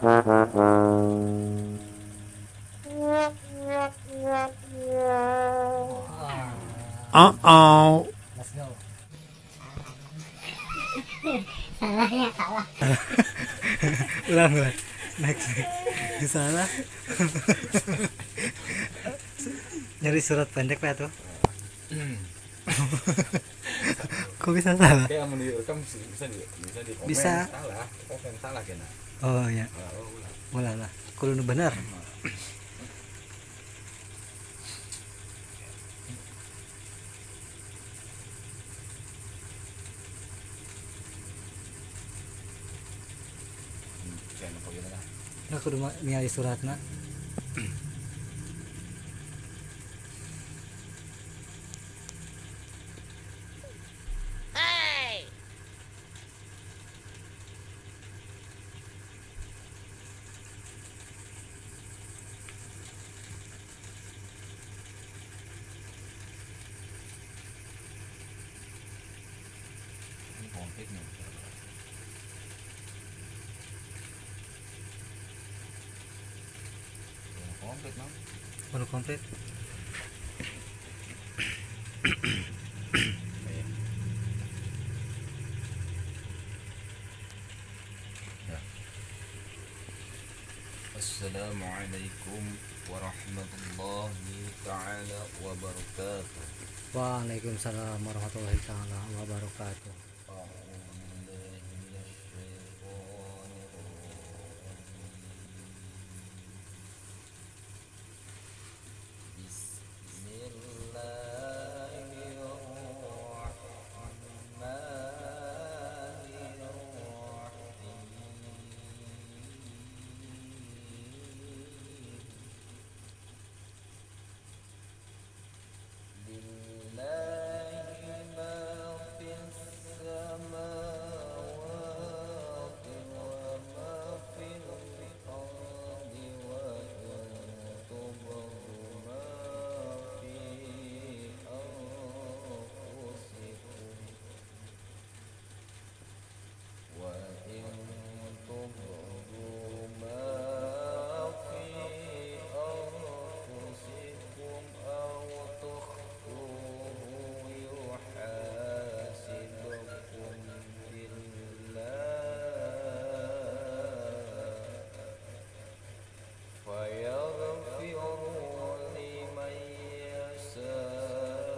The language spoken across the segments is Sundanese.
Uh-oh. Let's go. Salah ya, salah. Ulang, ulang. Next, next. Salah. Nyari surat pendek Pak tuh. Kok bisa salah? Kayak mau direkam bisa di komen. Bisa. Salah, komen salah kena. Oh ya, Oh, ulang. ulang lah. Kudu nu bener. Kayak apa gitu lah. Nah, kudu nyari suratna. Ini komplit nih. Ini komplit, Mang. Kudu komplit. Iya. Ya. Assalamualaikum warahmatullahi taala wabarakatuh. Waalaikumsalam warahmatullahi taala wabarakatuh. A'udzu billahi minasyaitonir rajim. Bismillahirrahmanirrahim. Lillahi ma fis samawati wa ma fil ardi wa in tubdu ma fi anfusikum wa in tubdu ma fi anfusikum aw tukhfuhu yuhasibkum billah fayaghfiru liman yasha'u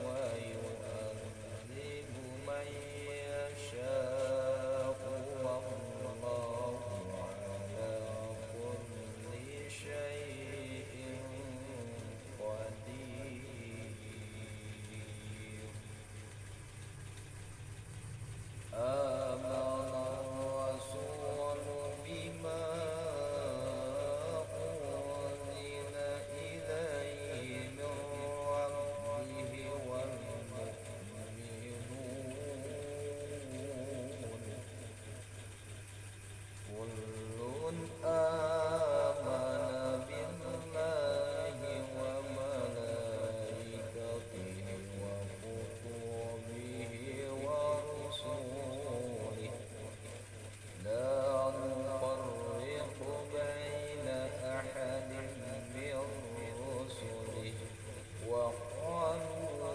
wa yu'adzibu man yasha'u wallahu ala kulli syai'in qadir. آمن الرسول بما أنزل إليه من ربه والمؤمنون كل آمن بالله وملائكته وكتبه ورسله لا نفرق بين أحد من رسله وقالوا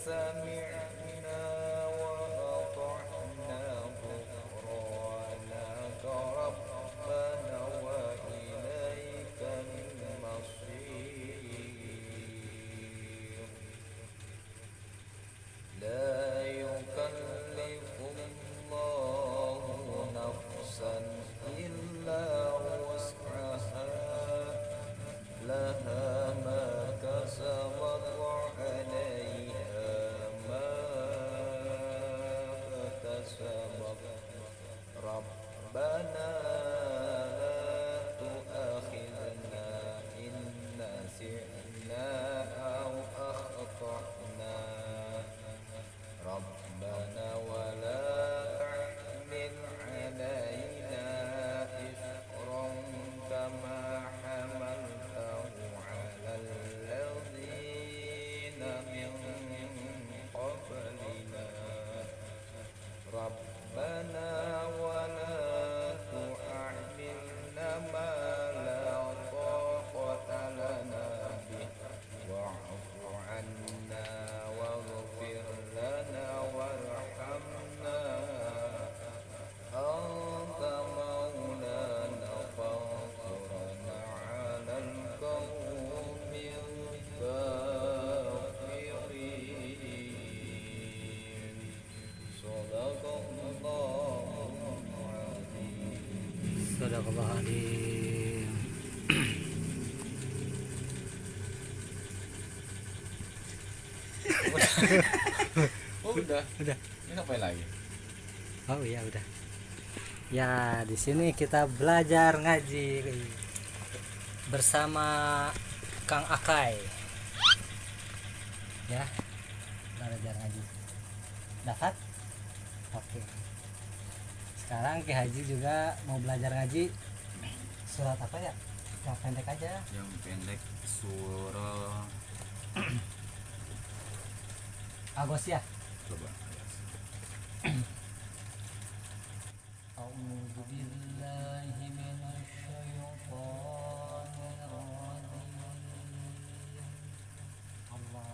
سمعنا وأطعنا غفرانك ربنا وإليك المصير. لا يكلف الله نفسا إلا وسعها لها ما كسبت وعليها ما اكتسبت. ربنا لا تؤاخذنا إن نسينا أو أخطأنا. ربنا ولا تحمل علينا إصرا كما حملته على الذين من قبلنا. ربنا ولا Sadaqallahul. Oh, udah. Udah. Ini ngapain lagi? Oh iya udah. Ya, di sini kita belajar ngaji bersama Kang Akai. Ya, belajar ngaji. Dapat? Oke. Sekarang Ki Haji juga mau belajar ngaji surat apa ya? Yang pendek aja. Yang pendek surah Al-Ghasyiyah. Coba. A'udzu billahi minasyaitonir rajim. Allah.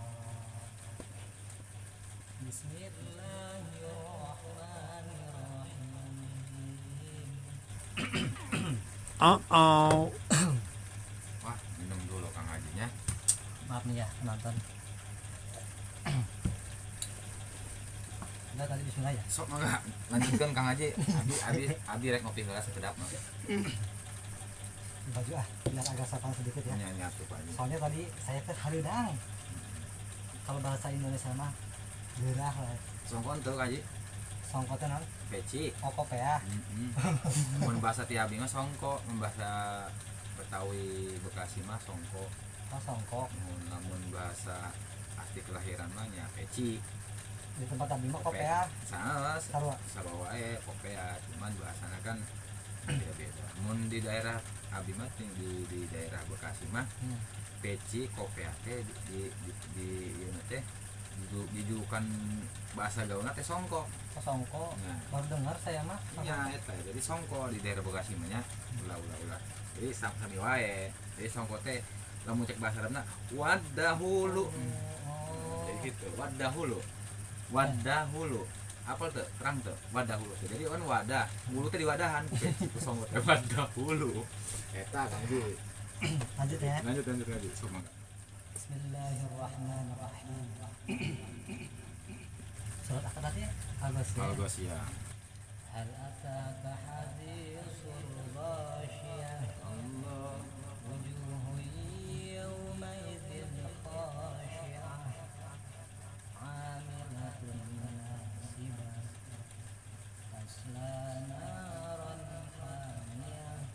Bismillahirrahmanirrahim. Uh-oh. Wah, minum dulu Kang Hajinya. Maaf nih ya, penonton. Udah tadi bismillah ya. Sok mangga lanjutkan Kang Haji. Abi rek ngopi heula sekedap mah. Baju ah, biar agak sopan sedikit ya. Nya nyatu Pak Haji. Soalnya tadi saya teh hareudang. Kalau bahasa Indonesia mah gerah lah. Songkon tuh Kang Haji. Songko teh naon? Peci. Oh, kopea. Heeh. Mun bahasa ti abi mah songko, mun bahasa Betawi Bekasi mah songko. Oh, songkok. Mun lamun bahasa asli kelahiran mah nya peci. Di tempat abi mah kopea. Sanes Sarua. sarua wae kopea, cuman bahasana kan beda-beda. Mun di daerah abi mah di daerah Bekasi mah peci kopea teh di ieu teh dijukan bahasa gaulna teh songko. Oh, songko. Nah. Baru dengar saya mah. Iya, eta jadi songko di daerah Bekasi mah nya ulah. Jadi sami wae. Jadi songko teh lamun cek bahasa Arabna wadahulu. Oh. Jadi gitu, wadahulu. Wadahulu. Apa tuh? Terang tuh, wadahulu. Jadi kan wadah, hulu teh diwadahan ku peci ku songko teh wadahulu. Eta Kang Ji. Lanjut ya. Lanjut. Sok mangga. Bismillahirrahmanirrahim. Surat apa tadi? Al-Ghasyiyah. Al-Ghasyiyah. Hal ataka haditsul ghasyiyah. Allah. Wujuhun yawma idzin khashi'ah. 'Amilatun nasibah. Tasla naran hamiyah.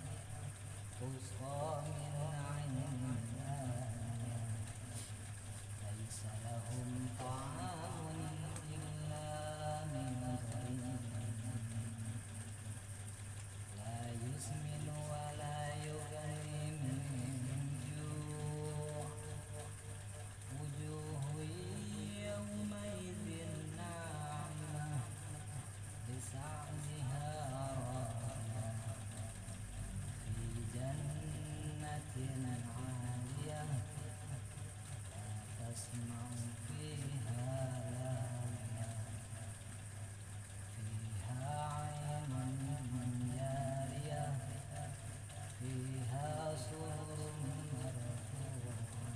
Tusqa min 'ainin aniyah. Laisa lahum ta'amun illa min dhari'. La yusminu wa la yughni min ju'. Wujuhun yawma idzin na'imah lisa'yiha radiyah. Fi jannatin 'aliyah la tasma'u fiha laghiyah. Fiha 'ainun jariyah. Fiha sururun marfu'ah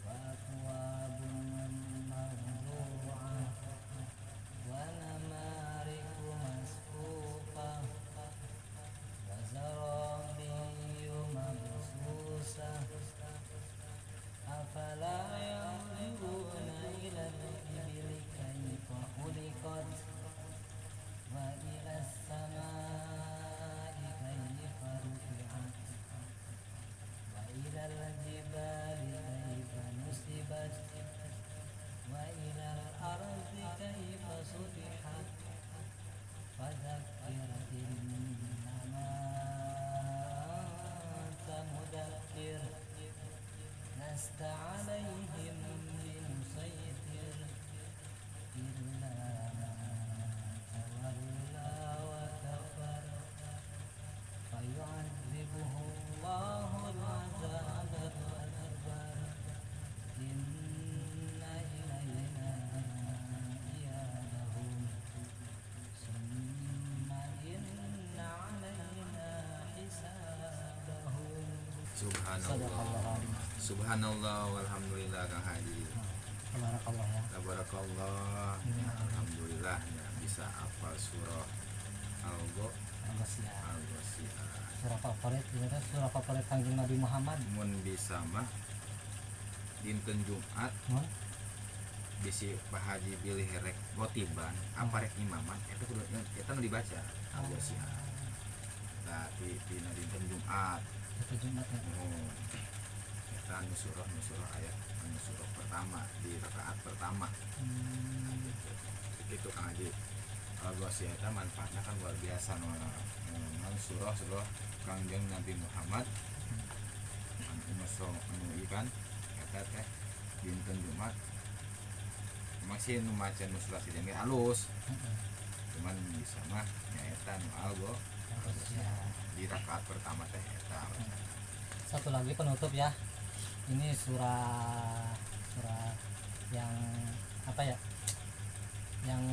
wa akwabun mawdu'ah wa namariqu masfufah wa zarabiyyu mabsusah. Afala yanzuruna ila al-ibili kayfa khuliqat wa ila as-samaa'i kayfa rufi'at wa ila al-jibali kayfa nusibat wa ila al-ardi kayfa sutihat. Fadzakkir innama anta mudakkir lasta 'alaihim bimusaytir illa man tawalla wa kafar fayu'adzibuhu Allahu al-'adzab al-akbar. Inna ilayna iyabahum summa inna 'alaina hisabahum. Subhanallah. Subhanallah walhamdulillah Kang Haji. Tabarakallah ya. Tabarakallah. Ya, alhamdulillah ya bisa hafal surah Al-Ghasyiyah. Al-Ghasyiyah. Surah favorit ini teh surah favorit Kangjeng Nabi Muhammad. Mun bisa mah dinten Jumat bisi Pak Haji bilih rek gotiban apa rek imaman eta kudu eta nu dibaca Al-Ghasyiyah. Tah tina dinten Jumat. Dinten Jumat ya. Oh. Eta nu surah ayat anu surah pertama di rakaat pertama. Nah, gitu. Itu Kang Haji. Al-Ghasyiyah eta manfaatnya kan luar biasa nu surah-surah Kangjeng Nabi Muhammad anu anu ieu kan eta teh dinten Jumat masih nu maca nu surah sejen ge halus. Cuman bisa mah nyaeta nu Al-Ghasyiyah di rakaat pertama teh eta. Satu lagi penutup ya. Ini surah surah yang apa ya? Yang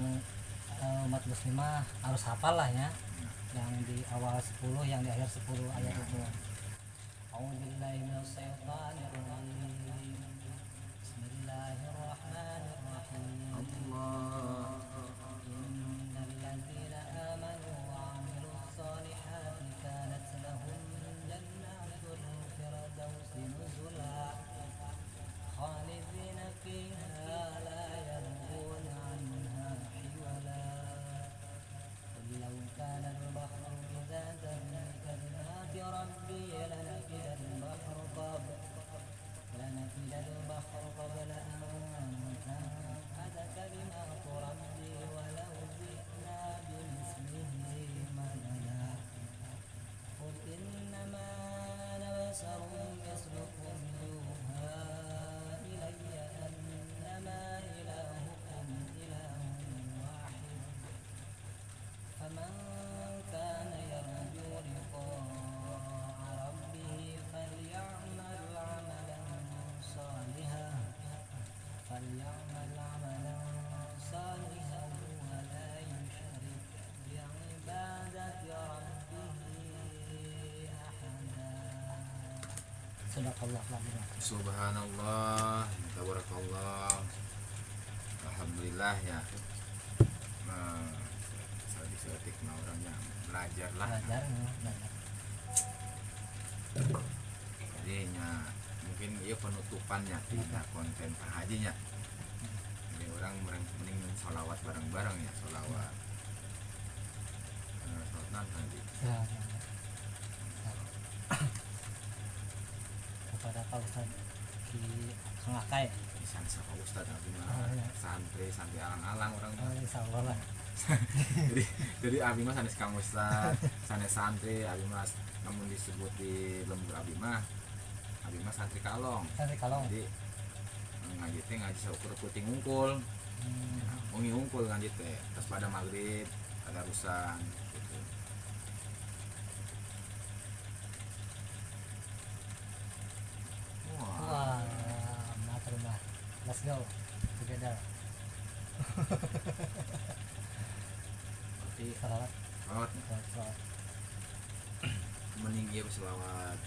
umat muslimah harus hafal lah ya. Yang di awal 10, yang di akhir 10 ayat itu. A'udzubillahi minasyaitonir rajim. Bismillahirrahmanirrahim. Allah. Innal ladzina amanu wa 'amilus solihati kanat lahum jannatul firdausi nuzula khalidina fiha la yabghuna 'anha hiwala. Qul law kana al-bahru midadan li kalimati rabbi lanafida al-bahru qabla an tanfada kalimatu rabbi walau ji'na bimithlihi madada. Qul innama ana basharun mithlukum yuha ilayya annama ilahukum ilahun wahid. Faman kana yarju liqa'a rabbih falyamal 'amalan salihan wa la yusyrik bi'ibadati rabbih ahada. Sadaqallahu al-azim. Subhanallah, tabarakallah. Alhamdulillah ya. Nah, saeutik mah orangnya belajar lah. Belajar, belajar. Jadi nya mungkin ieu penutupannya tina konten Pak Haji nya. Jadi orang mending sholawat bareng-bareng ya, sholawat. Sholawat Haji. Ya, ya. Kepada Pak Ustad Ki Kang Akay. Pisan sa Pak Ustad abdi mah. Oh, iya. Santri, santri alang-alang orang mah. Oh, insyaallah lah. Jadi abdi mah sanes Kang Ustad, sanes santri, abdi mah namun disebut di lembur abdi mah santri kalong. Santri kalong. Jadi ngaji teh ngaji saukur puting unggul. Wengi unggul ngaji teh. Terus pada maghrib ada urusan gitu. Wah. Wah, matur rumah. Let's go together. Berarti Salawat, salawat salawat, salawat. mending ieu selawat